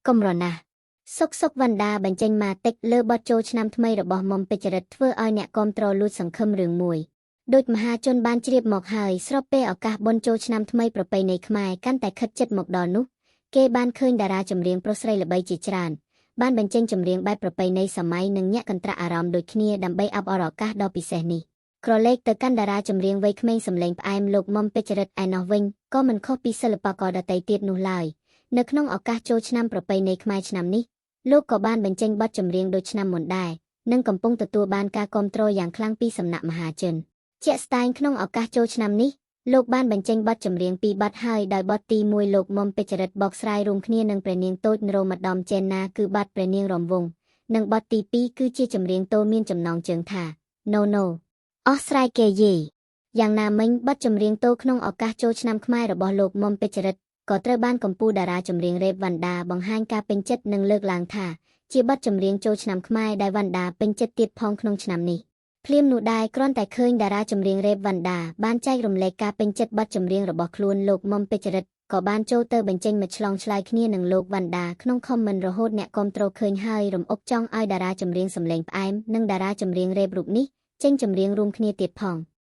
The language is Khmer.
កម្រណាស់សុកសុកវណ្ដាបញ្ចេញម៉ាតិចលើបទចូលឆ្នាំថ្មីរបស់មុំពេជ្ជរិទ្ធធ្វើឲ្យអ្នកគាំទ្រលួចសង្ឃឹមរឿងមួយដោយមហាជនបានជ្រាបមកហើយស្របពេលឱកាសបុណ្យចូលឆ្នាំថ្មីប្រពៃណីខ្មែរកាន់តែខិតជិតមកដល់នោះគេបានឃើញតារាចម្រៀងប្រុសស្រីល្បីជាច្រើនបានបញ្ចេញចម្រៀងបែបប្រពៃណីសម័យនិងញាក់កន្ត្រាក់អារម្មណ៍ដូចគ្នាដើម្បីអបអរឱកាសដ៏ពិសេសនេះក្រឡេកទៅកាន់តារាចម្រៀងវ័យក្មេងសម្លេងផ្អែមលោកមុំពេជ្ជរិទ្ធឯណោះវិញក៏មិនខុសពីសិល្បករដទៃទៀតនោះឡើយនៅក្នុងឱកាសចូលឆ្នាំប្រពៃណីខ្មែរឆ្នាំនេះលោកក៏បានបញ្ចេញបទចម្រៀងដូចឆ្នាំមុនដែរនិងកំពុងទទួលបានការគាំទ្រយ៉ាងខ្លាំងពីសំណាក់មហាជនជាក់ស្ដែងក្នុងឱកាសចូលឆ្នាំនេះលោកបានបញ្ចេញបទចម្រៀងពីរបទហើយដោយបទទី1លោកមុំពេជ្ជរិទ្ធបកស្រាយរួមគ្នានឹងព្រះនាងតូចនរោត្តមចេនណាគឺបទព្រះនាងរំវងនិងបទទី2គឺជាចម្រៀងតូមានចំណងជើងថា No No អស់ស្រ័យគេយីយ៉ាងណាមិញបទចម្រៀងតូក្នុងឱកាសចូលឆ្នាំខ្មែររបស់លោកមុំពេជ្ជរិទ្ធក៏ត្រូវបានកម្ពុជាតារាចម្រៀងរ៉េបវណ្ដាបង្ហាញការពេញចិត្តនិងលើកឡើងថាជាបទចម្រៀងចូលឆ្នាំខ្មែរដែលវណ្ដាពេញចិត្តទៀតផងក្នុងឆ្នាំនេះភ្លាមនោះដែរគ្រាន់តែឃើញតារាចម្រៀងរ៉េបវណ្ដាបានចែករំលែកការពេញចិត្តបទចម្រៀងរបស់ខ្លួនលោកមុំពេជ្ជរិទ្ធក៏បានចូលទៅបញ្ចេញមតិឆ្លងឆ្លើយគ្នានឹងលោកវណ្ដាក្នុងខមមិនរហូតអ្នកគាំទ្រឃើញហើយរំអុកចង់ឲ្យតារាចម្រៀងសម្លេងផ្អែមនិងតារាចម្រៀងរ៉េបរូបនេះចេញចម្រៀងរួមគ្នាទៀតផង។